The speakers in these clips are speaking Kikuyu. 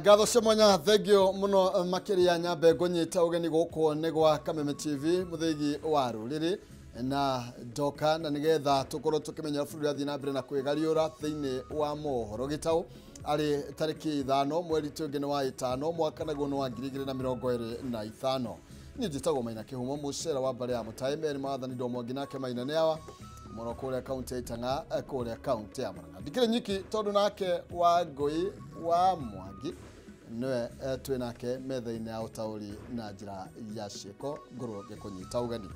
Ngatho cia mwanya thengio muno makiria nyambe ngũnyita ũgeni gũkũ nĩ gwa Kameme TV mũthĩgi wa rũrĩrĩ na ndoka na nigetha tũkorwo tũkĩmenya bũrũri athiĩ na mbere na kwĩgariũra thĩinĩ wa mohoro gĩtaũ arĩ tarĩki 5 mweri tũngĩ nĩ wa 5 mwaka naguo nĩ wa 2025. Niĩ njĩtagwo Maina Kĩhumo mũcera wa mbare ya Mũtaĩ Meri Maathani Ndomwangi nake Maina nĩ awa mũno kũrĩa kaunti ya Itang'a kũrĩa kaunti ya Murang'a. Ndikĩrĩ nyiki tondũ nake wa Ngũi wa Mwangi nĩwe twĩ nake metha-inĩ ya ũtaũri na njĩra ya ciĩko ngũrũ ngĩkũnyita ũgeni.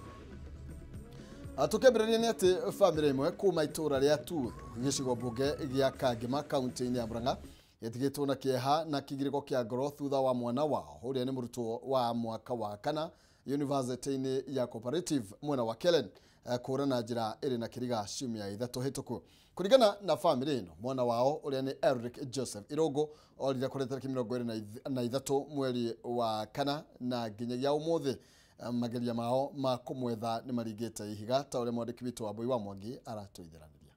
Tũkĩambĩrĩria nĩ atĩ bamĩrĩ ĩmwe kuma itũũra rĩa Tuuthu gĩcigo mbunge gĩa Kangema kaunti-inĩ ya Murang'a ĩtigĩtwo na kĩeha na kĩgirĩko kĩa ngoro thutha wa mwana wao ũrĩa nĩ mũrutwo wa mwaka wa kana yunivasĩtĩ-inĩ ya Cooperative mwena wa Kellen kũra na njĩra ĩrĩ na kĩriga ciumia ithatũ hĩtũku. Kũringana na bamĩrĩ ĩno mwana wao ũrĩa nĩ Eric Joseph Irũngũ orire kũrĩ tarĩki 23 mweri wa kana na nginyagia ũmũthĩ mageria mao ma kũmwetha nĩ maringĩte ihiga ta ũrĩa mwandĩki witũ Wambui wa Mwangi aratũithiranĩria.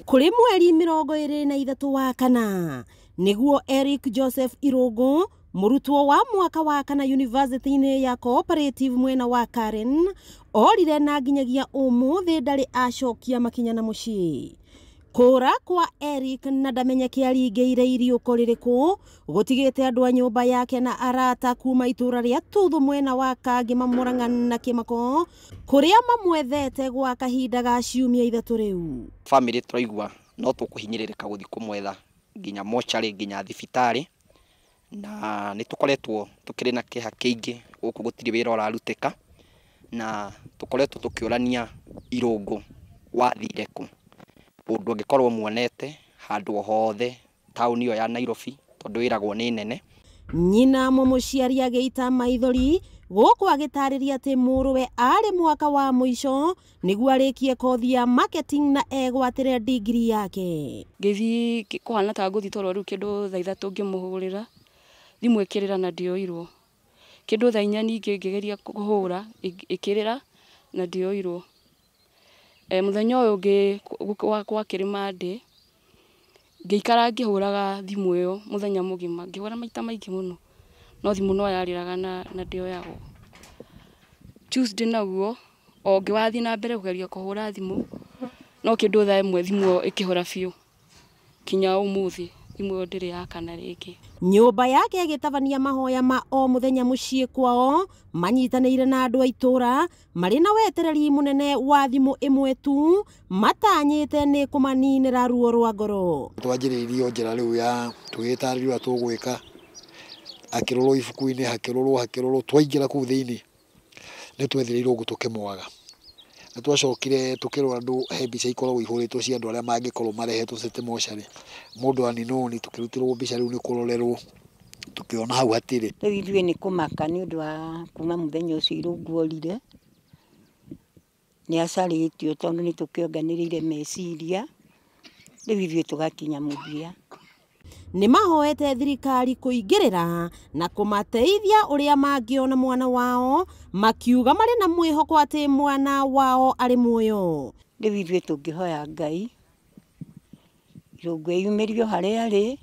Kũrĩ mweri 23 wa kana nĩguo Eric Joseph Irũngũ mũrutwo wa mwaka wa kana yunivasĩtĩ-inĩ ya Cooperative mwena wa Karen orire na nginyagia ũmũthĩ ndarĩ acokia makinya na mũciĩ. Kũra kwa Eric na ndamenyeke aringĩire iriũko rĩrĩkũ gũtigĩte andũ a nyũmba yake na arata kuma itũũra rĩa Tuuthu mwena wa Kangema Murang'a na Kĩmako kũrĩa mamwethete gwa kahinda ga ciumia ithatũ rĩu. Bamĩrĩ tũraigua no tũkũhinyĩrĩrĩka gũthiĩ kũmwetha nginya mocarĩ nginya thibitarĩ na nĩ tũkoretwo tũkĩrĩ na kĩeha kĩingĩ gũkũ gũtirĩ wĩra ũrarutĩka na tũkoretwo tũkĩũrania Irũngũ wathire kũ ũndũ ũngĩkorwo muonete handũ hothe taũni ĩyo ya Nairobi tondũ wĩragwo nĩ nene. Nyina mũmũciari agĩita maithori gũkũ agĩtarĩria atĩ mũrũwe arĩ mwaka wa mũico nĩguo arĩkie kothi ya marketing na egwatĩre ndigiri yake. Ngĩthiĩ kũhana ta ngũthiĩ toro rĩu kĩndũ thaa ithatũ ngĩmũhũrĩra thimũ ĩkĩrĩra na ndĩoirwo kĩndũ thaa inya ningĩ ngĩgeria kũhũra ĩkĩrĩra na ndĩoirwo. Mũthenya ũyũ ũngĩ gwakĩrĩ Monday ngĩikara ngĩhũraga thimũ ĩyo mũthenya mũgima ngĩhũra maita maingĩ mũno no thimũ no yarĩraga na ndĩoyagwo. Tuesday naguo o ngĩwathiĩ na mbere kũgeria kũhũra thimũ no kĩndũ thaa ĩmwe thimũ ĩyo ĩkĩhora biũ kinya ũmũthĩ thimũ ĩyo ndĩrĩ yakana rĩngĩ. Nyũmba yake ĩgĩtabania mahoya ma o mũthenya mũciĩ kwao manyitanĩire na andũ a itũũra marĩ na wetereri mũnene wa thimũ ĩmwe tu matanyĩte nĩ kũmaninĩra ruo rwa ngoro. Twanjĩrĩirio njĩra rĩu ya tũgĩtarĩrio ũrĩa tũgwĩka akĩrorwo ibuku-inĩ hakĩrorwo twaingĩra kũu thĩinĩ nĩ twethire Irũngũ tũkĩmwaga na twacokire tũkĩrora andũ he mbica ikoragwo ihũrĩtwo cia andũ arĩa mangĩkorwo marehetwo city mocarĩ mũndũ aninoni tũkĩrutĩrwo mbica rĩu nĩ kũrorerwo tũkĩona hau hatirĩ. Rĩu ithuĩ nĩ kũmaka nĩ ũndũ wa kuma mũthenya ũcio Irũngũ orire nĩ acarĩtio tondũ nĩ tũkĩonganĩrĩire meciria rĩu ithuĩ tũgakinya mũthia. Nĩ mahoete thirikari kũingĩrĩra na kũmateithia ũrĩa mangĩona mwana wao makiuga marĩ na mwĩhoko atĩ mwana wao arĩ muoyo. Rĩu ithuĩ tũngĩhoya Ngai Irũngũ eyumĩrio harĩa arĩ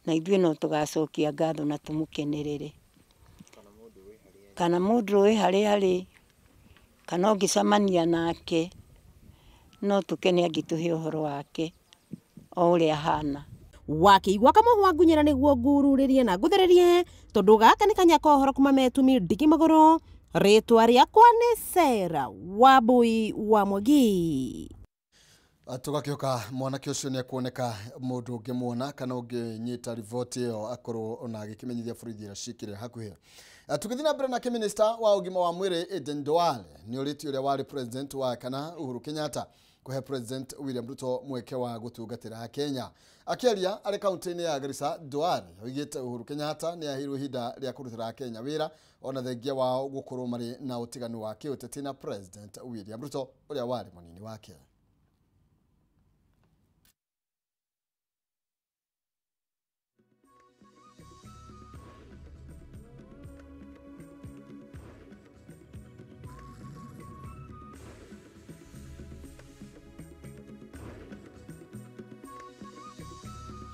na ithuĩ no tũgacokia ngatho na tũmũkenerere kana mũndũ wĩ harĩa arĩ kana ũngĩcemania nake no tũkene angĩtũhe ũhoro wake o ũrĩa ahana. Wakĩigua kamũhwa ngunyĩra nĩguo ngururĩrie na ngũthererie tondũ gaka nĩ kanya ka ũhoro kuma metumi ndigi magũrũ. Rĩtwa rĩakwa nĩ Sarah Wambui wa Mwangi. Tũgakĩhoka mwanake ũcio nĩ ekuoneka mũndũ ũngĩmuona kana ũngĩnyita riboti ĩyo akorwo ona agĩkĩmenyithia borithi ĩrĩa cikĩrĩ hakuhĩ. Tũgĩthiĩ na mbere nake minista wa ũgima wa mwĩrĩ Aden Duale nĩ ũrĩtie ũrĩa warĩ president wa kana Uhuru Kenyatta kũhe President William Ruto mweke wa gũtungatĩra Kenya. Akĩaria arĩ kaunti-inĩ ya Garissa, Duale oigĩte Uhuru Kenyatta nĩ aheirwo ihinda rĩa kũrutĩra Kenya wĩra ona thengia wao gũkorwo marĩ na ũtiganu wa kĩũteti na President William Ruto ũrĩa warĩ mũnini wake.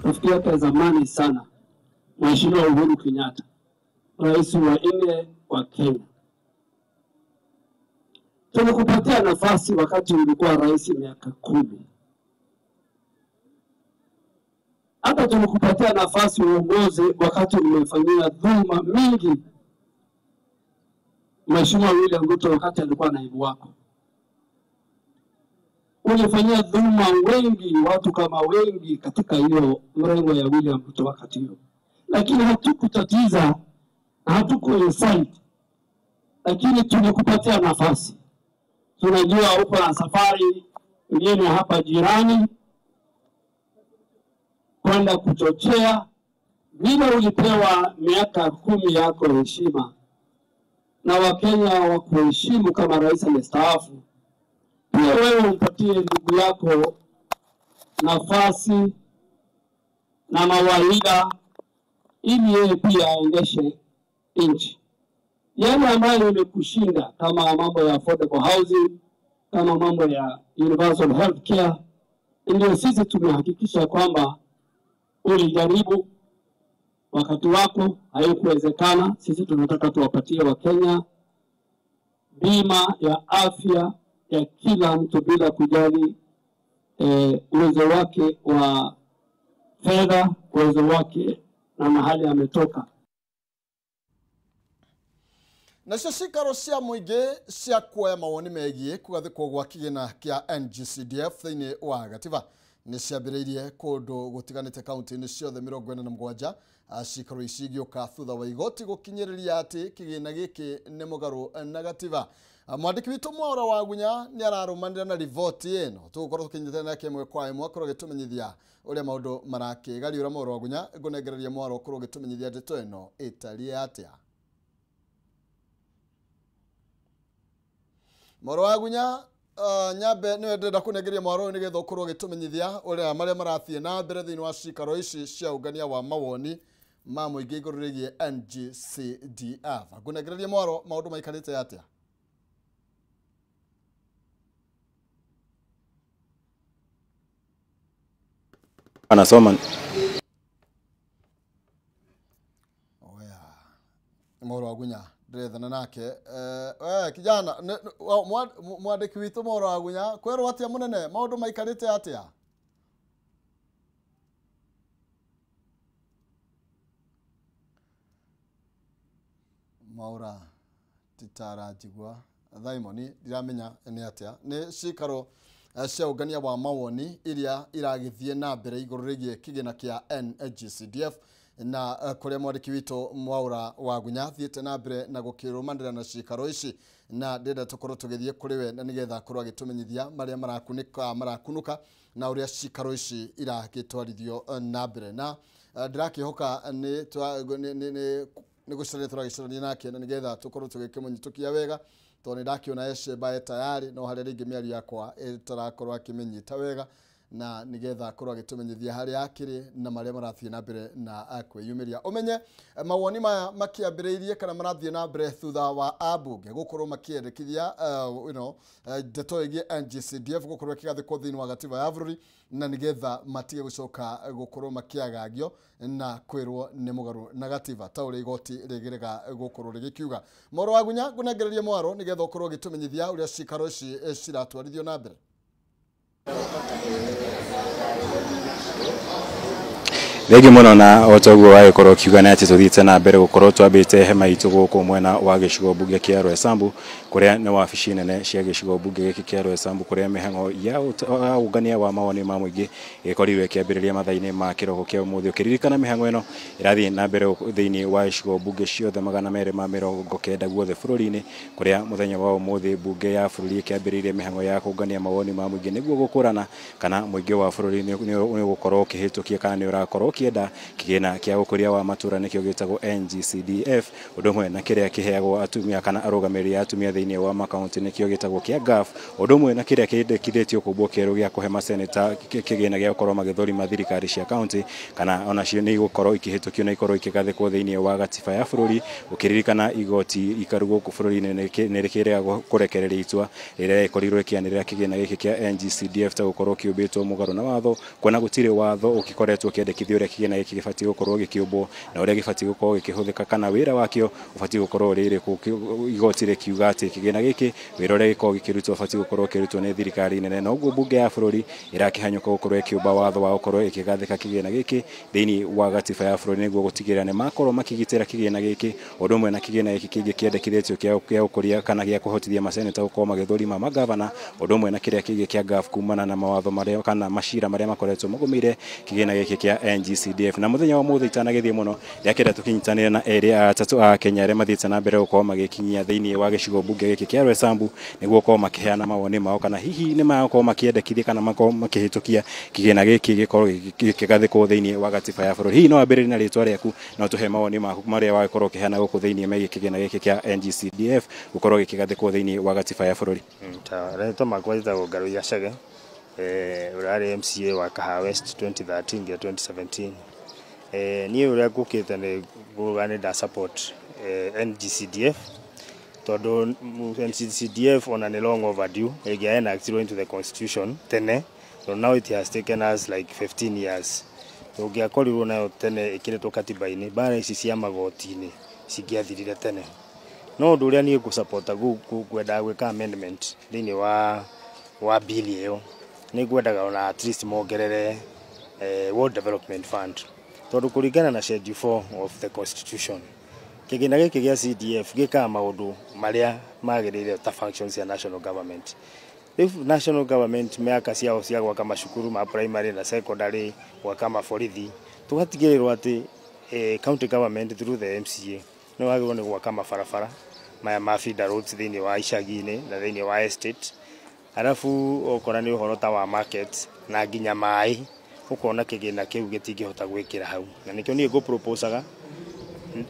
rafiki yake ya zamani sana, Mheshimiwa Uhuru Kenyatta, rais wa 4 wa Kenya. Tulikupatia nafasi wakati ulikuwa rais miaka 10. Hata tulikupatia nafasi uongozi wakati umefanyia dhulma mingi Mheshimiwa William Ruto wakati alikuwa naibu wako. Ulifanyia dhulma wengi, watu kama wengi katika hiyo mrengo ya William Ruto wakati hiyo. Lakini hatukutatiza, hatuku-incite, lakini tulikupatia nafasi. Tunajua uko na safari nyingine hapa jirani kwenda kuchochea. Vile ulipewa miaka 10 yako heshima na Wakenya wakuheshimu kama rais amestaafu, pia wewe umpatie ndugu yako nafasi na mawaidha ili yeye pia aendeshe nchi. Yale ambayo imekushinda kama mambo ya affordable housing, kama mambo ya universal health care, ndio sisi tumehakikisha kwamba ulijaribu wakati wako, haikuwezekana. Sisi tunataka tuwapatie Wakenya bima ya afya ya kila mtu bila kujali uwezo wake wa fedha, uwezo wake na mahali ametoka. Nacio cikaro cia mũingĩ cia kuoya mawoni megiĩ kũgathĩkwo gwa kĩgĩna kĩa NGCDF thĩinĩ wa gatiba nĩ ciambĩrĩirie kũndũ gũtiganĩte kaunti-inĩ ciothe 47. Cikaro ici igĩũka thutha wa igoti gũkinyĩrĩria atĩ kĩgĩna gĩkĩ nĩ mũgarũ na gatiba. Mwandĩki witũ Mwaura wa Gunya nĩ ararũmanĩra na riboti ĩno, tũgũkorwo tũkĩnyitanĩra nake ĩmwe kwa ĩmwe akorwo agĩtũmenyithia ũrĩa maũndũ marakĩgariũra. Mwaura wa Gunya, ngũnengereria Mwaura ũkorwo ũgĩtũmenyithia ndeto ĩno ĩtariĩ atĩa. Mwaura wa Gunya, nyambe niwe ndĩrenda kũnengeria mwaro ũyũ nĩgetha ũkorwo ũgĩtũmenyithia ũrĩa marĩa marathiĩ na mbere thĩinĩ wa cikaro ici cia ũngania wa mawoni ma mũingĩ igũrũ rĩgiĩ NGCDF. Ngũnengereria mwaro, maũndũ maikarĩte atĩa? Anasoma oya Mwaura wa Gunya ndĩrethana nake. Kijana mwandĩki witũ Mwaura wa Gunya, kwerwo atĩa mũnene, maũndũ maikarĩte atĩa? Mwaura titaranjigua Thaimoni, ndiramenya nĩ atĩa. Nĩ cikaro cia ũngania wa mawoni iria iragĩthiĩ na mbere igũrũ rĩgiĩ kĩgĩna kĩa NGCDF na kũrĩa mwandĩki witũ Mwaura wa Gunya thiĩte na mbere na gũkĩrũmanĩra na cikaro ici, na ndĩrenda tũkorwo tũgĩthiĩ kũrĩ we na nĩgetha akorwo agĩtũmenyithia marĩa marakunũka na ũrĩa cikaro ici iragĩtwarithio na mbere. Na ndĩrakĩhoka nĩ gũcarania tũragĩcarania nake na nĩgetha tũkorwo tũgĩkĩmũnyitũkia wega, tondũ nĩ ndakĩona ecemba tayari no harĩa rĩngĩ mĩario yakwa ĩtarakorwo akĩmĩnyita wega, na nigetha akorwo agĩtũmenyithia harĩa akĩrĩ na marĩa marathiĩ na mbere na kwĩyumĩria. Ũmenye mawoni maya makĩambĩrĩirie kana marathiĩ na mbere thutha wa ambunge gũkorwo makĩendekithia ndeto ĩgiĩ NGCDF gũkorwo ĩkĩgathĩkwo thĩinĩ wa gatiba ya bũrũri, na nigetha matige gũcoka gũkorwo makĩagagio na kwĩrwo nĩ mũgarũ na gatiba ta ũrĩa igoti rĩgĩrega gũkorwo rĩgĩkiuga. Mwaura wa Gunya, ngũnengererie mwaro nigetha ũkorwo ũgĩtũmenyithia ũrĩa cikaro ici ciratwarithio na mbere. Thengiũ mũno na o toguo wagĩkorwo ũkiuga nĩ atĩ tũthiĩte na mbere gũkorwo twambĩte hema itũ gũkũ mwena wa gĩcigo mbunge kĩa Roysambu, kũrĩa nĩ wabici nene cia gĩcigo mbunge gĩkĩ kĩa Roysambu, kũrĩa mĩhang'o ya ũngania wa mawoni ma mũingĩ ĩkorirwo ĩkĩambĩrĩria mathaa-inĩ ma kĩroko kĩa ũmũthĩ. Ũkĩririkana mĩhang'o ĩno ĩrathiĩ na mbere thĩinĩ wa icigo mbunge ciothe 290 guothe bũrũri-inĩ, kũrĩa mũthenya wa ũmũthĩ mbunge ya bũrũri ĩkĩambĩrĩirie mĩhang'o ya kũngania mawoni ma mũingĩ nĩguo gũkũrana kana mũingĩ wa bũrũri nĩ ũgũkorwo ũkĩhĩtũkia kana nĩ ũrakorwo ũkĩenda kĩgĩna kĩa ũkũria wa matũra nĩkĩo gĩtagwo NGCDF, ũndũ ũmwe na kĩrĩa kĩheagwo atumia kana arũgamĩrĩri a atumia thĩinĩ thĩinĩ wa makaunti nĩkĩo gĩtagwo kĩa GAF, ũndũ ũmwe na kĩrĩa kĩendekithĩtio kũmbwo kĩerũ gĩa kũhe maseneta kĩgĩna gĩa gũkorwo magĩthũrima thirikari cia kaunti, kana onacio nĩ igũkorwo ikĩhĩtũkio na ikorwo ikĩgathĩkwo thĩinĩ wa gatiba ya bũrũri, ũkĩririkana igoti ikaru gũkũ bũrũri-inĩ nĩ rĩkĩrega kũrekereria itua rĩrĩa rĩkorirwo rĩkĩanĩrĩra kĩgĩna gĩkĩ kĩa NGCDF ta gũkorwo kĩũmbĩtwo mũgarũ na watho, kuona gũtirĩ watho ũgĩkoretwo ũkĩendekithia ũrĩa kĩgĩna gĩkĩ gĩbatiĩ gũkorwo gĩkĩũmbwo na ũrĩa gĩbatiĩ gũkorwo gĩkĩhũthĩka, kana wĩra wakĩo ũbatiĩ gũkorwo ũrĩ ũrĩkũ. Igoti rĩkiuga atĩ kĩgĩna gĩkĩ wĩra ũrĩa gĩkoragwo gĩkĩrutwo ũbatiĩ gũkorwo ũkĩrutwo nĩ thirikari nene, na ũguo mbunge ya bũrũri ĩrakĩhanyũka gũkorwo ĩkĩũmba watho wa gũkorwo ĩkĩgathĩka kĩgĩna gĩkĩ thĩinĩ wa gatiba ya bũrũri nĩguo gũtigĩrĩra nĩ makorwo makĩgitĩra kĩgĩna gĩkĩ, ũndũ ũmwe na kĩgĩna gĩkĩ kĩngĩ kĩendekithĩtio kĩa gũkũria kana gĩa kũhotithia maseneta gũkorwo magĩthũrima magavana, ũndũ ũmwe na kĩrĩa kĩngĩ kĩa GAF kumana na mawatho marĩa kana macira marĩa makoretwo magũmĩire kĩgĩna gĩkĩ kĩa NGCDF. Na mũthenya wa ũmũthĩ itanagĩthiĩ mũno, ndĩrakĩenda tũkĩnyitanĩre na erĩ atatũ a Kenya arĩa mathiĩte na mbere gũkorwo magĩkinyia thĩinĩ wa gĩcigo mbunge gĩkĩ kĩa Roysambu nĩguo gũkorwo makĩheana mawoni mao, kana hihi nĩ magũkorwo makĩendekithia kana makorwo makĩhĩtũkia kĩgĩna gĩkĩ gĩkorwo gĩkĩgathĩkwo thĩinĩ wa gatiba ya bũrũri. Hihi no wambĩrĩrie na rĩtwa rĩaku na ũtũhe mawoni maku marĩa wagĩkorwo ũkĩheana gũkũ thĩinĩ megiĩ kĩgĩna gĩkĩ kĩa NGCDF gũkorwo gĩkĩgathĩkwo thĩinĩ wa gatiba ya bũrũri. Rĩtwa makwa njĩtagwo Ngarũi Gacege, ũrarĩ MCA wa Kahawa West 2013 nginya 2017. Niĩ ũrĩa ngũkĩte nĩ nguga nĩ nda support NGCDF, tondũ NGCDF ona nĩ long overdue ĩngĩa enactirwo into the constitution tene, so now it has taken us like 15 years. Tũngĩakorirwo nayo tene ĩkĩrĩtwo katiba-inĩ, mbara ici cia magoti-inĩ cingĩathirire tene. No ũndũ ũrĩa niĩ ngũsapota ngwendaga gwĩka amendment thĩinĩ wa bill ĩyo, nĩ ngwendaga ona at least mongerere World Development Fund, tondũ kũringana na Schedule 4 of the constitution, kĩgĩna gĩkĩ gĩa CDF gĩkaga maũndũ marĩa magĩrĩire ta functions ya national government. If national government mĩaka ciao cia gwaka macukuru ma primary na secondary, gwaka maborithi, tũgatigĩrĩrwo atĩ county government through the MCA nĩ wagĩrĩirwo nĩ gwaka mabarabara maya ma feeder roads thĩinĩ wa icagi-inĩ na thĩinĩ wa estate, arabu okora nĩ ũhoro ta wa market na nginya maĩ, ũkona kĩgĩna kĩu gĩtingĩhota gwĩkĩra hau, na nĩkĩo niĩ ngũproposaga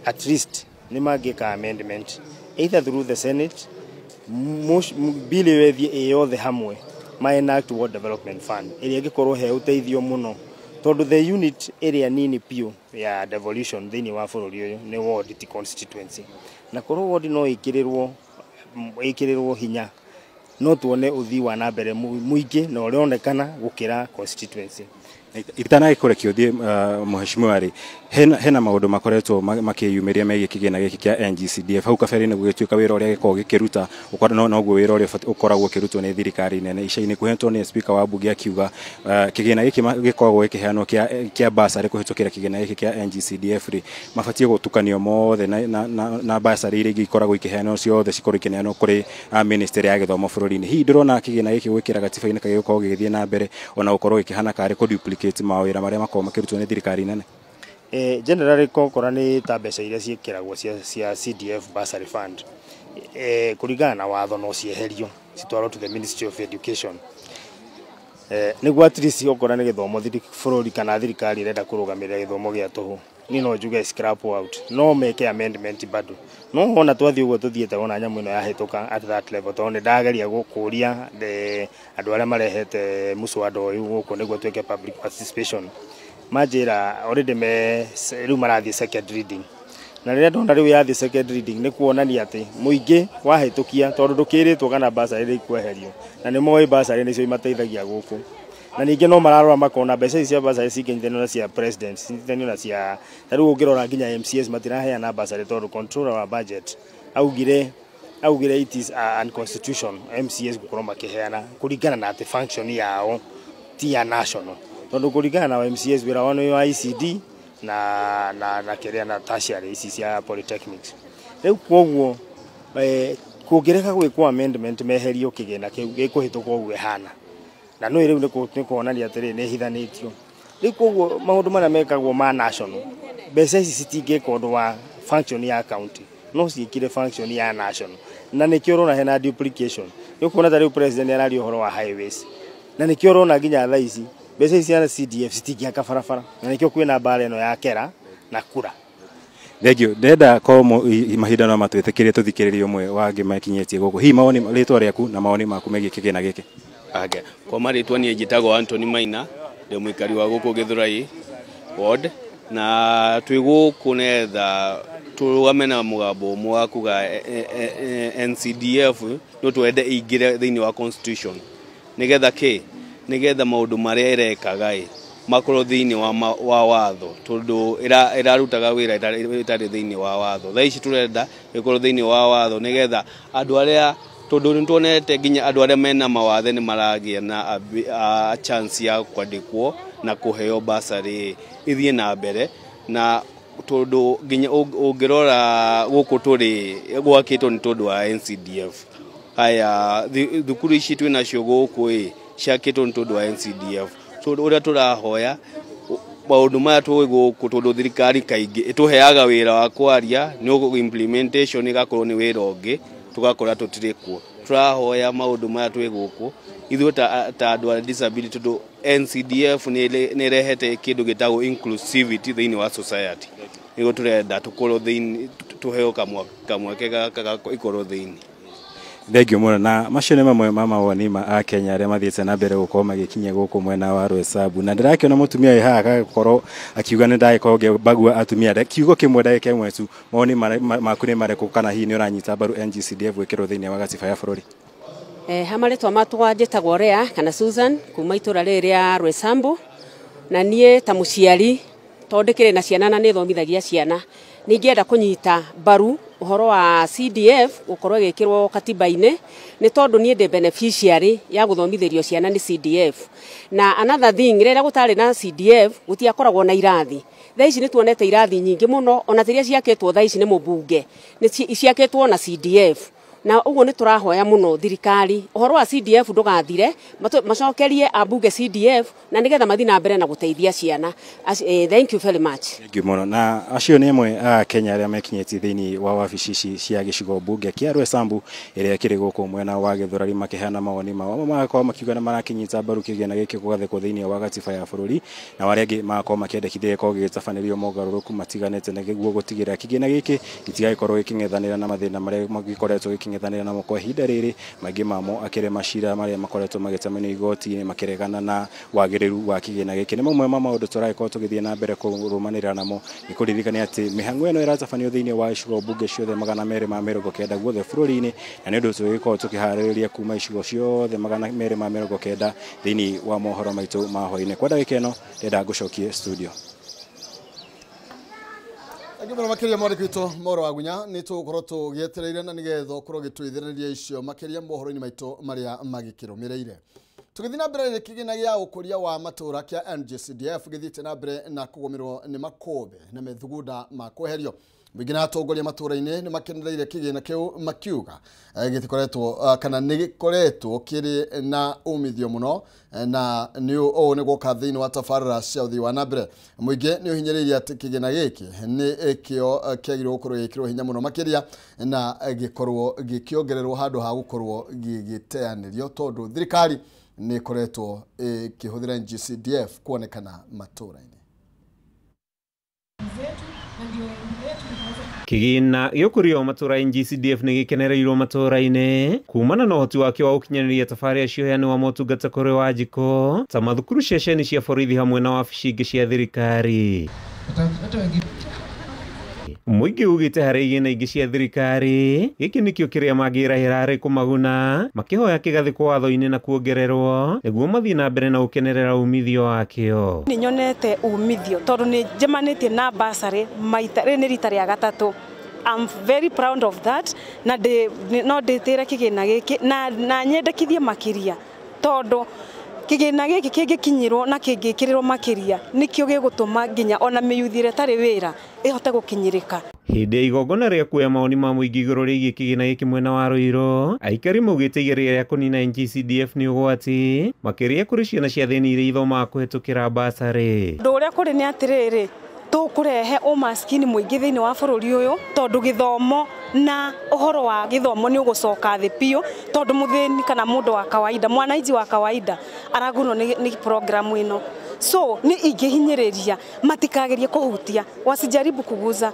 at least nĩ mangĩka amendment either through the Senate, bill ĩyo ĩthiĩ ĩ yothe hamwe ma enact World Development Fund ĩrĩa ĩngĩkorwo he ũteithio mũno, tondũ the unit ĩrĩa nini piũ ya devolution thĩinĩ wa bũrũri ũyũ nĩ ward, ti constituency, na korwo ward no ĩkĩrĩrwo hinya no tuone ũthii wa na mbere mũingĩ na ũrĩonekana gũkĩra constituency. Itanagĩkũrekia ũthiĩ mheshimiwa rĩ, hena maũndũ makoretwo makĩyumĩria megiĩ kĩgĩna gĩkĩ kĩa NGCDF. Hau kabere-inĩ gũgĩtuĩka wĩra ũrĩa gĩkoragwo gĩkĩruta noguo wĩra ũrĩa ũkoragwo ũkĩrutwo nĩ thirikari nene. Ica-inĩ kuhĩ nĩ speaker wa mbunge akiuga kĩgĩna gĩkĩ gĩkoragwo gĩkĩheanwo kĩa bursary kũhĩtũkĩra kĩgĩna gĩkĩ kĩa NGCDF rĩ, mabatiĩ gũtukanio mothe na bursary iria ingĩ ikoragwo ikĩheanwo ciothe cikorwo ikĩneanwo kũrĩ ministry ya gĩthomo bũrũri-inĩ. Hihi ndũrona kĩgĩna gĩkĩ gwĩkĩra gatiba-inĩ kagĩgũkorwo gĩgĩthiĩ na mbere ona gũkorwo gĩkĩhana karĩ kũ duplicate mawĩra marĩa makoragwo makĩrutwo nĩ thirikari nene? Generally kokora nĩ ta mbeca iria ciĩkĩragwo cia CDF bursary fund, kũringana na watho no cieherio citwarwo to the Ministry of Education, nĩguo at least okora nĩ gĩthomo bũrũri kana thirikari ĩrenda kũrũgamĩrĩra gĩthomo gĩa tũhũ, niĩ no njuge scrap out, no meke amendment bado. No ona twathiĩ ũguo tũthiĩte wona nyamũ ĩno yahĩtũka at that level, tondũ nĩ ndageria gũkũria andũ arĩa marehete mũswada ũyũ gũkũ nĩguo twĩke public participation, manjĩra already me rĩu marathiĩ second reading, na rĩrĩa ndona rĩu yathiĩ second reading nĩ kuonania atĩ mũingĩ wahĩtũkia, tondũ ndũkĩrĩtwo kana bursary nĩ ikweherio, na nĩ moĩ bursary nĩcio imateithagia gũkũ, na ningĩ no mararora makona mbeca ici cia bursary cingĩnyithanio na cia president, cinyithanio na cia ta rĩu ũngĩrora nginya MCAs matiraheana bursary, tondũ controller wa budget augire it is unconstitutional MCAs gũkorwo makĩheana kũringana na atĩ function yao ti ya national, tondũ kũringana na MCAs wĩra wao nĩ wa ICD na kĩrĩa na tertiary ici cia polytechnics. Rĩu kwoguo kũngĩrega gwĩkwo amendment meherio kĩgĩna kĩu gĩkũhĩtũka ũguo ĩhana, na no rĩu nĩ kuonania atĩrĩ nĩ ĩhithanĩtio. Rĩu kwoguo maũndũ marĩa mekagwo ma national, mbeca ici citingĩka ũndũ wa function ya county, no ciĩkire function ya national, na nĩkĩo ũrona hena duplication. Nĩ ũkuona ta rĩu president araria ũhoro wa highways, na nĩkĩo ũrona nginya thaa ici mbeca ici cia CDF citingĩaka barabara, na nĩkĩo kwĩna mbara ĩno ya kera na kura. Thank you. Ndenda ko mahinda no matwĩtĩkĩrie tũthikĩrĩrie ũmwe wa angĩ makinyĩtie gũkũ. Hihi mawoni, rĩtwa rĩaku na mawoni maku megiĩ kĩgĩna gĩkĩ? Ake. Kwa marĩtwa niĩ njĩtagwo Anthony Maina, ndĩ mũikari wa gũkũ Gĩthũrai ward, na twĩ gũkũ nĩgetha tũrũgame na mũgambo ũmwe wa kuga NCDF no twende ĩingĩre thĩinĩ wa constitution, nĩgetha kĩ, nĩgetha maũndũ marĩa ĩrekaga ĩ makorwo thĩinĩ wa watho, tondũ ĩrarutaga wĩra ĩtarĩ thĩinĩ wa watho. Thaa ici tũrenda ĩkorwo thĩinĩ wa watho nĩgetha andũ arĩa, tondũ nĩ tuonete nginya andũ arĩa mena mawathe nĩ maragĩa na chance ya kwandĩkwo na kũheo basarĩ ĩthiĩ na mbere, na tondũ nginya ũngĩrora gũkũ tũrĩ gwakĩtwo nĩ tondũ wa NCDF. Haya, thukuru ici twĩ nacio gũkũ ĩ ciakĩtwo nĩ tondũ wa NCDF. So ũrĩa tũrahoya maũndũ maya tũĩ gũkũ, tondũ thirikari kaingĩ ĩtũheaga wĩra wa kwaria, nĩ implementation ĩgakorwo nĩ wĩra ũngĩ, tũgakora tũtirĩ kuo. Tũrahoya maũndũ maya twĩ gũkũ ithuĩ ta andũ a disability, tondũ NCDF nĩ ĩrehete kĩndũ gĩtagwo inclusivity thĩinĩ wa society, nĩguo tũrenda tũkorwo thĩinĩ, tũheo kamweke gaka ikorwo thĩinĩ. Thank you mũno. Na macio nĩ mamwe ma mawoni ma Akenya arĩa mathiĩte na mbere gũkorwo magĩkinyia gũkũ mwena wa Roysambu, na ndĩrakĩona mũtumia wĩ haha agakorwo akiuga nĩ ndagĩkorwo ngĩbagua atumia. Kiugo kĩmwe ndagĩka ĩmwe tu, mawoni maku nĩ marĩkũ, kana hihi nĩ ũranyita mbaru NGCDF gwĩkĩrwo thĩinĩ wa gatiba ya bũrũri? Ha marĩtwa makwa njĩtagwo Rea kana Susan kuma itũra rĩrĩ rĩa Roysambu, na niĩ ta mũciari tondũ ndĩkĩrĩ na ciana na nĩ thomithagia ciana, nĩ ingĩenda kũnyita mbaru ũhoro wa CDF gũkorwo ĩgĩkĩrwo katiba-inĩ, nĩ tondũ niĩ ndĩ beneficiary ya gũthomithĩrio ciana nĩ CDF. Na another thing, rĩrĩa gũtarĩ na CDF gũtiakoragwo na irathi. Thaa ici nĩ tuonete irathi nyingĩ mũno, ona tiria ciakĩtwo thaa ici nĩ mũmbunge nĩ ciakĩtwo na CDF. Na ũguo nĩ tũrahoya mũno thirikari ũhoro wa CDF ndũgathire, macokerie ambunge CDF na nĩgetha mathiĩ na mbere na gũteithia ciana. Thank you very much. Thank you mũno. Na acio nĩ amwe a Kenya arĩa mekinyĩtie thĩinĩ wa wabici ici cia gĩcigo mbunge kĩa Roysambu ĩrĩa ĩkĩrĩ gũkũ mwena wa Gĩthũrari, makĩheana mawoni mao. Amwe magakorwo makiuga nĩ marakĩnyita mbaru kĩgĩna gĩkĩ gũgathĩkwo thĩinĩ wa gatiba ya bũrũri, na arĩa angĩ magakorwo makĩendekithia gĩkorwo gĩgĩtabanĩrio mogarũrũku matiganĩte nĩguo gũtigĩrĩra kĩgĩna gĩkĩ gĩtigagĩkorwo gĩkĩng'ethanĩra na mathĩna marĩa magĩkoretwo gĩkĩng'ethanĩra namo kwa ihinda rĩrĩ, maingĩ mamo akĩrĩ macira marĩa makoretwo magĩtamanio igoti-inĩ makĩregana na wagĩrĩru wa kĩgĩna gĩkĩ. Nĩ mamwe ma maũndũ tũragĩkorwo tũgĩthiĩ na mbere kũrũmanĩrĩra namo. Nĩ kũririkania atĩ mĩhang'o ĩno ĩratabanio thĩinĩ wa icigo mbunge ciothe 290 guothe bũrũri-inĩ, na nĩ ũndũ tũgĩkorwo tũkĩharĩrĩria kuma icigo ciothe 290 thĩinĩ wa mohoro maitũ ma hwaĩ-inĩ. Kwa ndagĩka ĩno ndĩrenda ngũcokie studio. Thank you mũno makĩria mwandĩki witũ Moro wa Gunya, nĩ tũgũkorwo tũgĩetereire na nĩgetha ũkorwo ũgĩtũithĩrĩria icio makĩria mohoro-inĩ maitũ marĩa magĩkĩrũmĩrĩire. Tũgĩthiĩ na mbere, kĩgĩna gĩa ũkũria wa matũra kĩa NGCDF gĩthiĩte na mbere na kũgũmĩrwo nĩ makũmbĩ na methugunda ma kweherio. Mũingĩ na atongoria matũra-inĩ nĩ makenereire kĩgĩna kĩu, makiuga gĩtikoretwo kana nĩ gĩkoretwo kĩrĩ na umithio mũno, na nĩ ũũ nĩ gwoka thĩinĩ wa tabarĩra cia ũthii wa na mbere. Mũingĩ nĩ ũhinyĩrĩirie atĩ kĩgĩna gĩkĩ nĩ kĩo kĩagĩrĩirwo gũkorwo gĩgĩkĩrwo hinya mũno makĩria na gĩkorwo gĩkĩongererwo handũ ha gũkorwo gĩgĩteanĩrio, tondũ thirikari nĩ ĩkoretwo ĩkĩhũthĩra NGCDF kuonekana matũra-inĩ. Kĩgĩna gĩa ũkũria wa matũra NGCDF nĩ gĩkenereirwo matũra-inĩ kumana na ũhoti wakĩo wa gũkinyanĩria tabarĩra cia ũheani wa motungata kũrĩ Wanjikũ ta mathukuru, ceceni cia borithi hamwe na wabici ingĩ cia thirikari. Mũingĩ ugĩte harĩ igĩna ingĩ cia thirikari gĩkĩ nĩkĩo kĩrĩa mangĩrahĩra harĩ kũmaguna, makĩhoya kĩgathĩkwo watho-inĩ na kuongererwo nĩguo mathiĩ na mbere na gũkenerera umithio wakĩo. Nĩ nyonete umithio tondũ nĩ njemanĩtie na basarĩ maita rĩrĩ nĩ rita rĩa gatatũ. I'm very proud of that, na no ndĩtĩre kĩgĩna gĩkĩ na nyendekithie makĩria, tondũ kĩgĩna gĩkĩ kĩngĩkinyĩrwo na kĩngĩkĩrĩrwo makĩria nĩkĩo gĩgũtũma nginya ona mĩyuthi ĩrĩa ĩtarĩ wĩra ĩhote gũkinyĩrĩka. Hĩndĩ ya igongona rĩa kuoya mawoni ma mũingĩ igũrũ rĩgiĩ kĩgĩna gĩkĩ mwena wa Ruiru, aikari maugĩte igeria rĩa kũnina NGCDF nĩ ũgwati makĩria kũrĩ ciana cia thĩni iria ithomaga kũhetũkĩra basarĩ. Ũndũ ũrĩa kũrĩ nĩ atĩrĩrĩ, tũkũrehe ũmaskini mũingĩ thĩinĩ wa bũrũri ũyũ, tondũ gĩthomo na ũhoro wa gĩthomo nĩ ũgũcoka thĩ biũ, tondũ mũthĩni kana mũndũ wa kawaida, mwananchi wa kawaida aragunwo nĩ programu ĩno. So nĩ ingĩhinyĩrĩria matikagerie kũhutia, wasijaribu kuguza.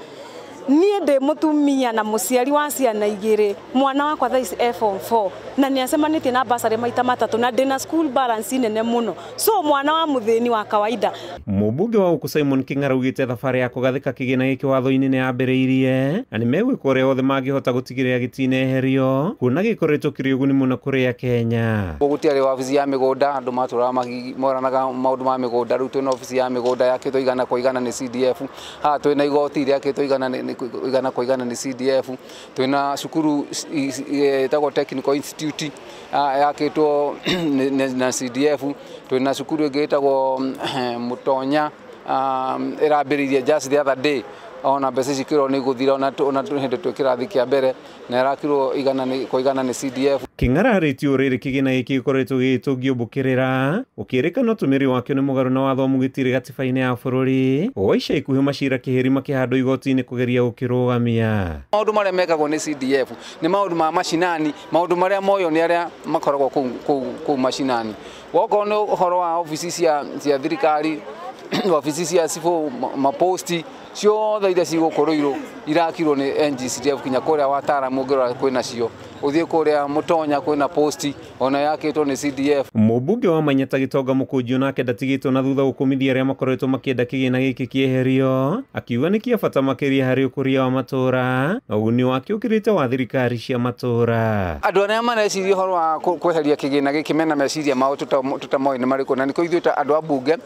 Niĩ ndĩ mũtumia na mũciari wa ciana igĩrĩ, mwana wakwa thaa ici e form 4 na nĩ acemanĩtie na bursary maita matatũ na ndĩna school balance nene mũno, so mwana wa mũthĩni wa kawaida. Mũmbunge wa gũkũ Simon King'ara augĩte thabarĩ ya kũgathĩka kĩgĩna gĩkĩ watho-inĩ nĩ yambĩrĩirie na nĩ megwĩka ũrĩa wothe mangĩhota gũtigĩrĩra gĩtineherio kuona gĩkoretwo kĩrĩ ũguni mũno kũrĩ Akenya. Gũtiarĩ wabici ya mĩgũnda, andũ matũraga moranaga maũndũ ma mĩgũnda. Rĩu twĩna obici ya mĩgũnda yakĩtwo igana kwa igana nĩ CDF. Haha twĩna igoti rĩakĩtwo igana kwa igana nĩ CDF. Twĩna cukuru ĩtagwo Technical Institute yakĩtwo na CDF. Twĩna cukuru ĩngĩ ĩtagwo Mũtonya ĩrambĩrĩirie just the other day, ona mbeca ici kĩrwo nĩ gũthira ona hĩndĩ twĩ kĩrathi kĩa mbere na ĩrakirwo igana kwa igana nĩ CDF. King'ara arĩtie ũrĩrĩ kĩgĩna gĩkĩ gĩkoretwo gĩgĩtũngio mbũkĩrĩra ũkĩrĩkana ũtũmĩri wakĩo nĩ mũgarũ na watho wa mũgitĩri gatiba-inĩ ya bũrũri o ica ikuhĩ macira kĩhĩri makĩhandwo igoti-inĩ kũgeria gũkĩrũgamia. Maũndũ marĩa mekagwo nĩ CDF nĩ maũndũ ma macinani, maũndũ marĩa moyo nĩ arĩa makoragwo kũu macinani. Wokorwo nĩ ũhoro wa obici cia thirikari, wabici cia cibũ, maposti ciothe iria cigũkũ Ruiru irakirwo nĩ NGCDF kinya kũrĩa wataaramu ũngĩrora kwĩna cio, ũthiĩ kũrĩa Mũtonya kwĩna posti ona yakĩtwo nĩ CDF. Mũmbunge wa Manyata Gĩtonga Mũkũnji nake ndatigĩtwo na thutha gũkũmithia arĩa makoretwo makĩenda kĩgĩna gĩkĩ kĩeherio, akiuga nĩ kĩa bata makĩria harĩ ũkũria wa matũũra na ũguni wake ũkĩrĩte wa thirikari cia matũũra. Andũ arĩa mareciria ũhoro wa kweheria kĩgĩna gĩkĩ mena meciria mao tũtamoĩ nĩ marĩkũ, na nĩkĩo ithuĩ ta andũ a mbunge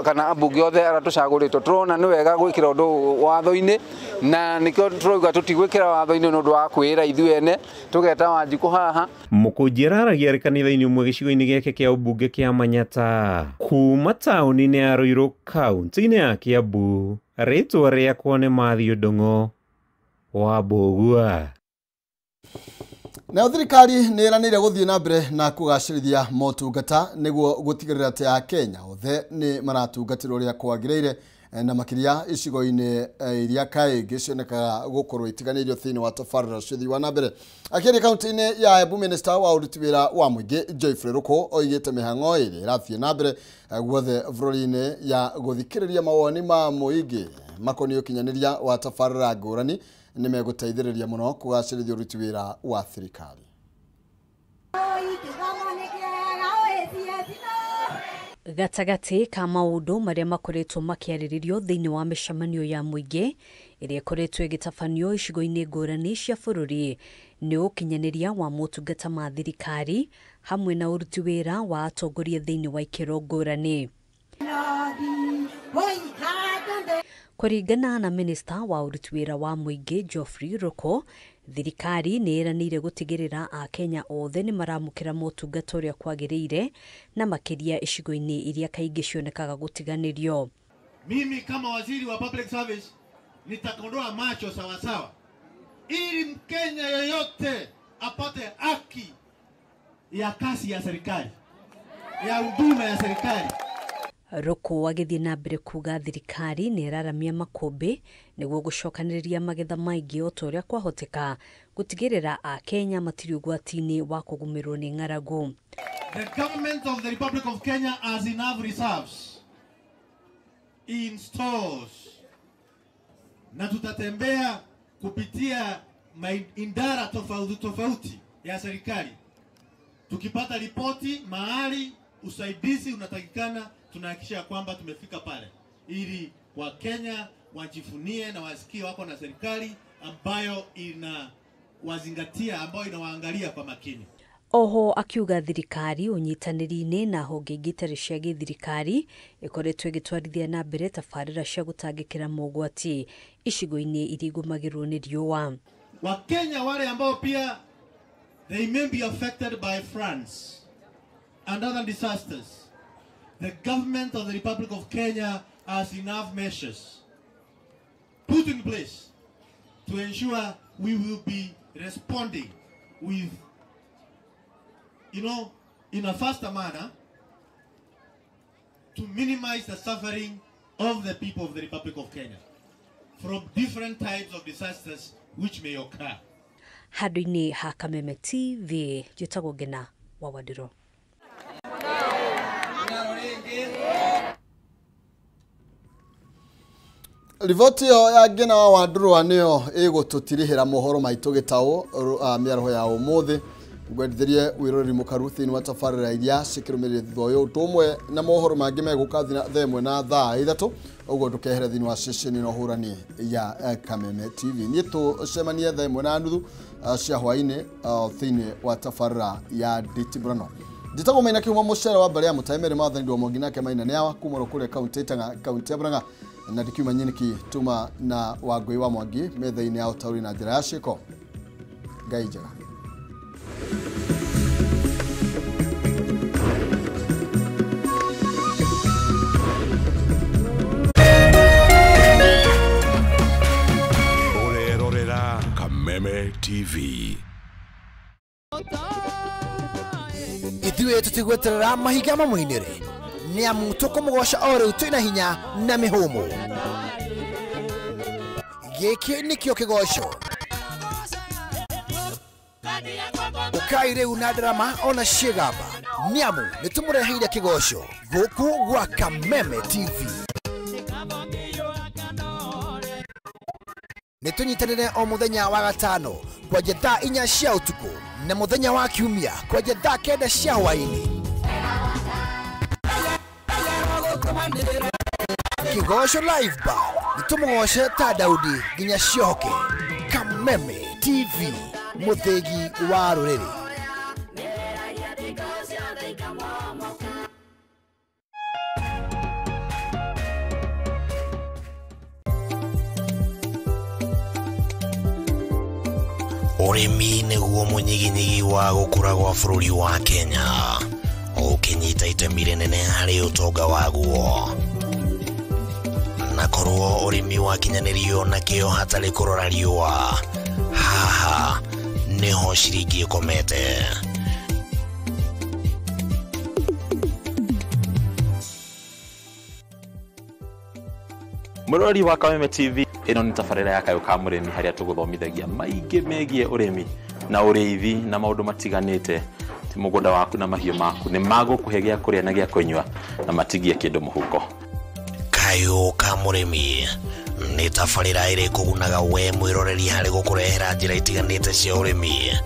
kana ambunge othe arĩa tũcagũrĩtwo tũrona nĩ wega gwĩkĩra ũndũ watho-inĩ, na nĩkĩo tũrauga tũtigwĩkĩra watho-inĩ nĩ ũndũ wa kwĩra ithuĩ ene, tũgeta Wanjikũ haha. Mũkũnji araragia arĩ kanitha-inĩ ũmwe gĩcigo-inĩ gĩake kĩa ũmbunge kĩa Manyata kuma taũni-inĩ ya Ruiru kaunti-inĩ ya Kiambu. Rĩtwa rĩakwa nĩ Matthew Ndung'u wa Mbũgua. Nayo thirikari nĩ ĩranĩire gũthiĩ na mbere na kũgacĩrithia motungata nĩguo gũtigĩrĩra atĩ Akenya othe nĩ maratungatĩrwo ũrĩa kwagĩrĩire na makĩria icigo-inĩ iria kaingĩ cionekaga gũkorwo itiganĩirio thĩinĩ wa tabarĩra cia ũthii wa na mbere. Akĩaria kaunti-inĩ ya Embu, minista wa ũruti wĩra wa mũingĩ Geoffrey Ruku oigĩte mĩhang'o ĩrĩa ĩrathiĩ na mbere guothe bũrũri-inĩ ya gũthikĩrĩria mawoni ma mũingĩ makoniĩ ũkinyanĩria wa tabarĩra ngũrani nĩ megũteithĩrĩria mũno kũgacĩrithia ũruti wĩra wa thirikari. Gatagatĩ ka maũndũ marĩa makoretwo makĩarĩrĩrio thĩinĩ wa mĩcemanio ya mũingĩ ĩrĩa ĩkoretwo ĩgĩtabanio icigo-inĩ ngũrani cia bũrũri nĩ ũkinyanĩria wa motungata ma thirikari hamwe na ũruti wĩra wa atongoria thĩinĩ wa ikĩro ngũrani. Kũringana na minista wa ũruti wĩra wa mũingĩ Geoffrey Ruku, thirikari nĩ ĩranĩire gũtigĩrĩra Akenya othe nĩ maramũkĩra motungata ũrĩa kwagĩrĩire na makĩria icigo-inĩ iria kaingĩ cionekaga gũtiganĩrio. Mimi kama waziri wa public service nitakondoa macho sawasawa ili Mkenya yoyote apate haki ya kasi ya serikali, ya huduma ya serikali. Ruku agĩthiĩ na mbere kuga thirikari nĩ ĩraramia makũmbĩ nĩguo gũcokanĩrĩria magetha maingĩ o ta ũrĩa kwahoteka gũtigĩrĩra Akenya matirĩ ũgwati-inĩ wa kũgũmĩrwo nĩ ng'aragu. The government of the Republic of Kenya has enough reserves in stores, na tutatembea kupitia idara tofauti tofauti ya serikali tukipata ripoti mahali usaidizi unatakikana, tunahakikisha kwamba tumefika pale ili Wakenya wajifunie na wasikie wako na serikali ambayo inawazingatia, ambayo inawaangalia kwa makini. Oho akiuga thirikari ũnyitanĩri-inĩ na honge ingĩ itarĩ cia gĩthirikari ĩkoretwo ĩgĩtwarithia na mbere tabarĩra cia gũtangĩkĩra mogwati icigo-inĩ iria igũmagĩrwo nĩ riũa. Wakenya wale ambao pia they may be affected by floods and other disasters, the government of the Republic of Kenya has enough measures put in place to ensure we will be responding with, in a faster manner to minimize the suffering of the people of the Republic of Kenya from different types of disasters which may occur. Handũ-inĩ ha Kameme TV, njĩtagwo Ngena wa Wandirũ. Riboti ĩyo ya Ngina wa Wandũrũa nĩyo ĩgũtũtirihĩra mohoro maitũ gĩtaũ mĩaraho ya ũmũthĩ. Ngwendithĩrie wĩroreri mũkaru thĩinĩ wa tabarĩra iria cikĩrũmĩrĩire thutha ũyũ ũndũ ũmwe na mohoro mangĩ megũka thaa 1 na thaa 3 ũguo ndũkehere thĩinĩ wa ceceni na ũhũrani ya Kameme TV. Niĩ tũcemanie thaa 1:30 cia hwaĩ-inĩ thĩinĩ wa tabarĩra ya Nditiburano. Njĩtagwo Maina Kĩhuma mũcere wa mbarĩ ya Mũtaĩ Mary Maathani Ndũa Mwangi nake Maina nĩawa kuma kũrĩa kaunti Ĩtang'a kaunti ya Murang'a na ndikiuma nyiniki tuma na Wangũi wa Mwangi metha-inĩ ya ũtaũri na njĩra ya ciĩko. Ngai njega. Ũrerorera Kameme TV. Ithuĩ tũtigweterera mahiga mamũinĩre nĩ amu tũkũmũgoca o rĩu twĩna hinya na mĩhũmũ. Gĩkĩ nĩkĩo kĩgoco. Ũkai rĩu na ndarama ona ciĩgamba nĩ amu nĩtũmũreheire kĩgoco gũkũ gwa Kameme TV. Nĩtũnyitanĩre o mũthenya wa gatano kwanja thaa 4 cia ũtukũ na mũthenya wa kiumia kwanja thaa 9 cia hwaĩ-inĩ. Kĩgoco Live Band nĩtũmũgoce ta Daudi nginya ciohoke. Kameme TV, mũthĩgi wa rũrĩrĩ. Ũrĩmi nĩguo mũnyiginyigi wa gũkũra gwa bũrũri wa Kenya, ũkĩnyita itemi rĩnene harĩ ũtonga waguo. Na korwo ũrĩmi wakinyanĩrio na kĩo hatarĩ kũrora riũa, haha nĩho ciringi ĩkomete. Mũrori wa Kameme TV, ĩno nĩ tabarĩra ya Kayũ ka Mũrĩmi harĩa tũgũthomithagia maingĩ megiĩ ũrĩmi na ũrĩithi na maũndũ matiganĩte. Ti mũgũnda waku na mahiũ maku nĩ magũkũhe gĩa kũrĩa na gĩa kũnyua na matigie kĩndũ mũhuko. Kayũ ka Mũrĩmi nĩ tabarĩra ĩrĩ kũgunaga we mwĩroreri harĩ gũkũrehera njĩra itiganĩte cia ũrĩmi,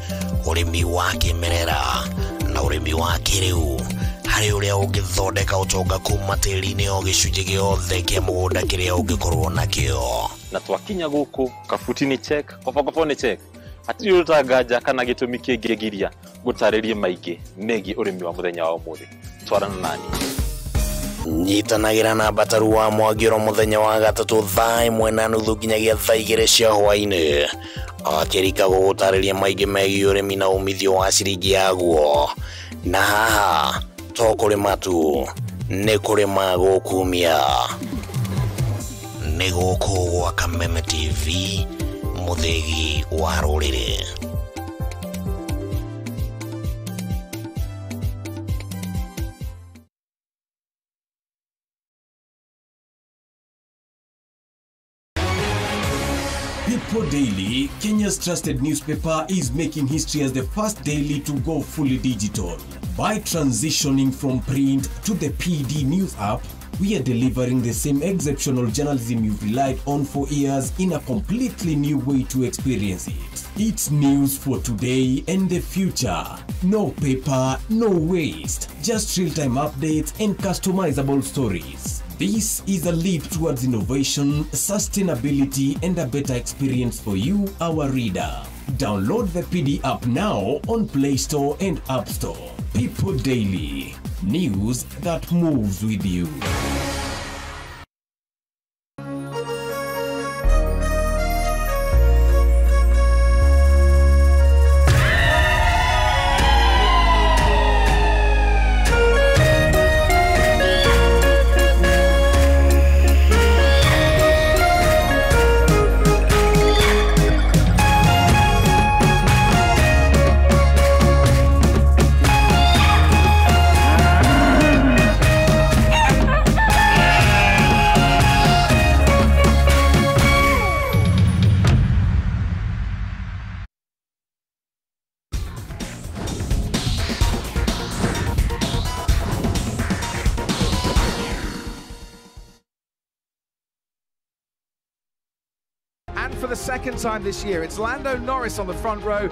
ũrĩmi wa kĩmerera na ũrĩmi wa kĩrĩu harĩ ũrĩa ũngĩthondeka ũtonga kuma tĩri-inĩ o gĩcunjĩ gĩothe kĩa mũgũnda kĩrĩa ũngĩkorwo nakĩo. Na twakinya gũkũ kabuti nĩ check, kobokobo nĩ check, hatirĩ ũtanganja kana gĩtũmi kĩngĩgiria gũtarĩrie maingĩ megiĩ ũrĩmi wa mũthenya wa ũmũthĩ. Twarana nani. Nyitanagĩra na Mbataru wa Mwangi oro mũthenya wa gatatũ thaa 1:30 nginyagia thaa 2 cia hwaĩ-inĩ akĩrika gũgũtarĩria maingĩ megiĩ ũrĩmi na umithio wa ciringi yaguo. Na haha to kũrĩma tu, nĩ kũrĩma gũkumia. Nĩ gũkũ gwa Kameme TV, mũthĩgi wa rũrĩrĩ. People Daily, Kenya's trusted newspaper, is making history as the first daily to go fully digital. By transitioning from print to the PD News app, we are delivering the same exceptional journalism you've relied on for years in a completely new way to experience it. It's news for today and the future. No paper, no waste. Just real-time updates and customizable stories. This is a leap towards innovation, sustainability, and a better experience for you, our reader. Download the PD app now on Play Store and App Store. People Daily, news that moves with you. for the second time this year. It's Lando Norris on the front row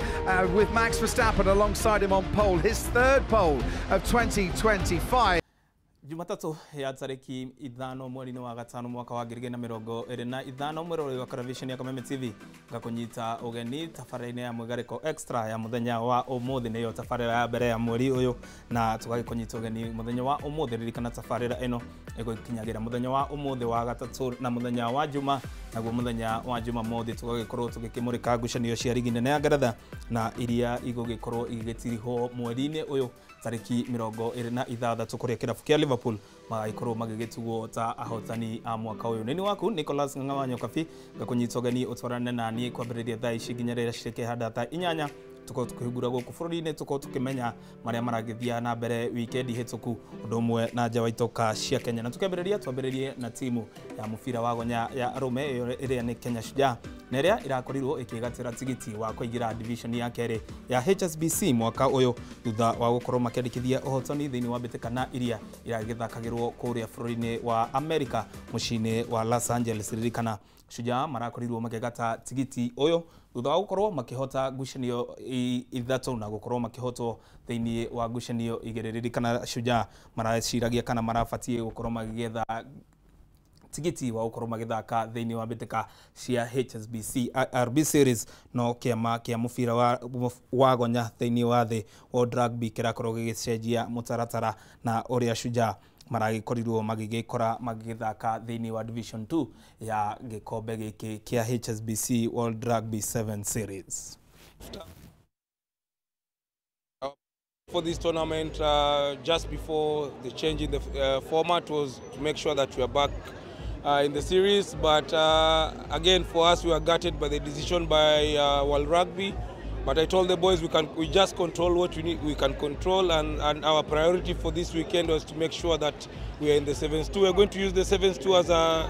with Max Verstappen alongside him on pole, his third pole of 2025. Jumatatu ya tariki 5 mweri-inĩ wa gatano mwaka wa 2025 mwiroreri wa television ya Kameme TV ngakunyita ũgeni tabarĩra-inĩ ya Mwĩgarĩko Extra ya mũthenya wa ũmũthĩ, nĩyo tabarĩra ya mbere ya mweri ũyũ, na tũgagĩkũnyita ũgeni mũthenya wa ũmũthĩ. Ririkana tabarĩra ĩno ĩgũkinyagĩra mũthenya wa ũmũthĩ wa gatatũ na mũthenya wa Juma, naguo mũthenya wa Jumamothi tũgagĩkorwo tũgĩkĩmũrĩka ngucanio cia rigi nene ya Ngeretha na iria igũgĩkorwo igĩgĩtirihwo mweri-inĩ ũyũ tariki 26 kũrĩa kĩrabu kĩa Liverpool magagĩkorwo magĩgĩtugwo ta ahotani a mwaka ũyũ. Nĩ waku Nicholas Ng'ang'a wa Nyokabi ngakũnyita ũgeni ũtwarane na niĩ kwambĩrĩria thaa ici nginya rĩrĩa cirĩkĩhanda thaa 8, tukorwo tukĩhingũra gũkũ bũrũri-inĩ, tukorwo tukĩmenya marĩa maragĩthiĩ na mbere wikendi hĩtũku, ũndũ ũmwe na nja wa itoka cia Kenya. Na tukĩambĩrĩria twambĩrĩrie na timu ya mũbira wa gonya ya arũme ĩrĩa nĩ Kenya Shujaa, na ĩrĩa ĩrakorirwo ĩkĩgatĩra tigiti wa kũingĩra division ya kerĩ ya HSBC mwaka ũyũ thutha wa gũkorwo makĩandĩkithia ũhotani thĩinĩ wa mbĩtĩka na iria iragĩthakagĩrwo kũrĩa bũrũri-inĩ wa America mũciĩ-inĩ wa Los Angeles. Ririkana Shujaa marakorirwo makĩgata tigiti ũyũ thutha wa gũkorwo makĩhota ngucanio 3 na gũkorwo makĩhotwo thĩinĩ wa ngucanio 2. Ririkana Shujaa maraciragia kana marabatiĩ gũkorwo magĩgetha tigiti wa gũkorwo magĩthaka thĩinĩ wa mbĩtĩka cia HSBC IRB Series, no kĩama kĩa mũbira wa gonya thĩinĩ wa thĩ World Rugby kĩrakorwo gĩgĩcenjia mũtaratara na ũrĩa Shujaa maragĩkorirwo magĩgĩkora magĩgĩthaka thĩinĩ wa Division 2 ya gĩkombe gĩkĩ kĩa HSBC World Rugby 7 Series. For this tournament, just before the change in the format was to make sure that we are back in the series. But again, for us, we were gutted by the decision by World Rugby. But I told the boys we just control what we need, we can control, and our priority for this weekend was to make sure that we are in the 7s2. We are going to use the 7s2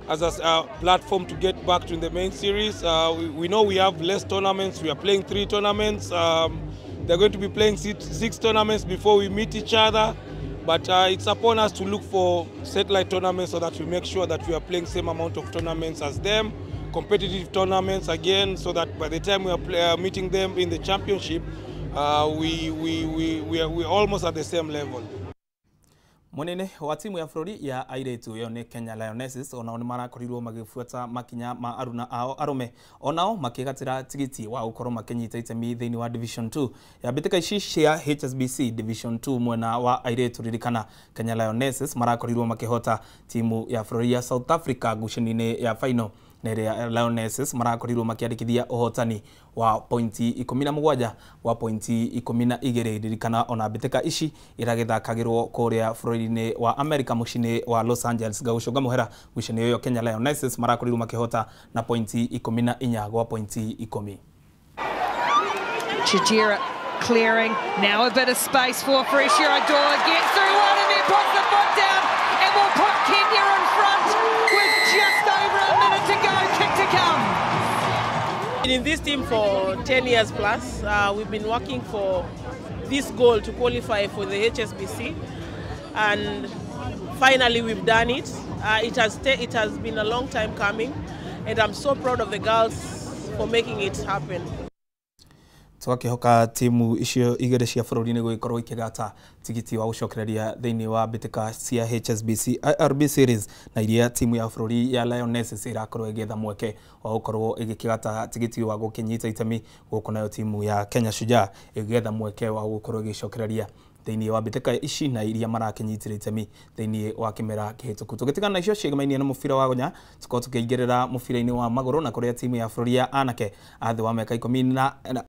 as a platform to get back to the main series. We know we have less tournaments. We are playing 3 tournaments. They're going to be playing 6 tournaments before we meet each other. But it's upon us to look for satellite tournaments so that we make sure that we are playing same amount of tournaments as them, competitive tournaments again, so that by the time we are meeting them in the championship, we're almost at the same level. Munene wa timu ya bũrũri ya airĩtu ĩyo nĩ Kenya Lionesses onao nĩ marakorirwo magĩbuata makinya ma aruna ao arũme, onao makĩgatĩra tigiti wa gũkorwo makĩnyita itemi thĩinĩ wa Division 2 ya mbĩtĩka ici cia HSBC Division 2 mwena wa airĩtu. Ririkana Kenya Lionesses marakorirwo makĩhota timu ya bũrũri ya South Africa ngucanio-inĩ ya final, na ĩrĩa Lionesses marakorirwo makĩandĩkithia ũhotani wa pointi 17 wa pointi 12. Ririkana ona mbĩtĩka ici iragĩthakagĩrwo kũrĩa bũrũri-inĩ wa America mũciĩ-inĩ wa Los Angeles. Gagũcũnga mũhera ngucanio ĩyo Kenya Lionesses marakorirwo makĩhota na pointi 14 gwa pointi 10. Chajira clearing, now a bit of space for Freshia Ador, gets through one and then puts the foot down and will put Kenya in front with just over a minute to go, kick to come. In this team for 10 years plus, we've been working for this goal to qualify for the HSBC, and finally we've done it. It has been a long time coming, and I'm so proud of the girls for making it happen. Tũgakĩhoka timu icio igĩrĩ cia bũrũri nĩ gũgĩkorwo ikĩgata tigiti wa gũcokereria thĩinĩ wa mbĩtĩka cia HSBC IRB Series, na iria timu ya bũrũri ya Lionesses ĩrakorwo ĩgĩetha mweke wa gũkorwo ĩgĩkĩgata tigiti wa gũkĩnyita itemi gũkũ, nayo timu ya Kenya Shujaa ĩgĩetha mweke wa gũkorwo ĩgĩcokereria thĩinĩ wa mbĩtĩka ici na iria marakĩnyitĩra itemi thĩinĩ wa kĩmera kĩhĩtũku. Tũgĩtigana na icio ciĩgamaine na mũbira wa gonya, tũkorwo tũkĩingĩrĩra mũbira-inĩ wa magũrũ na kũrĩa timu ya bũrũri ya anake a thĩ wa mĩaka 10 na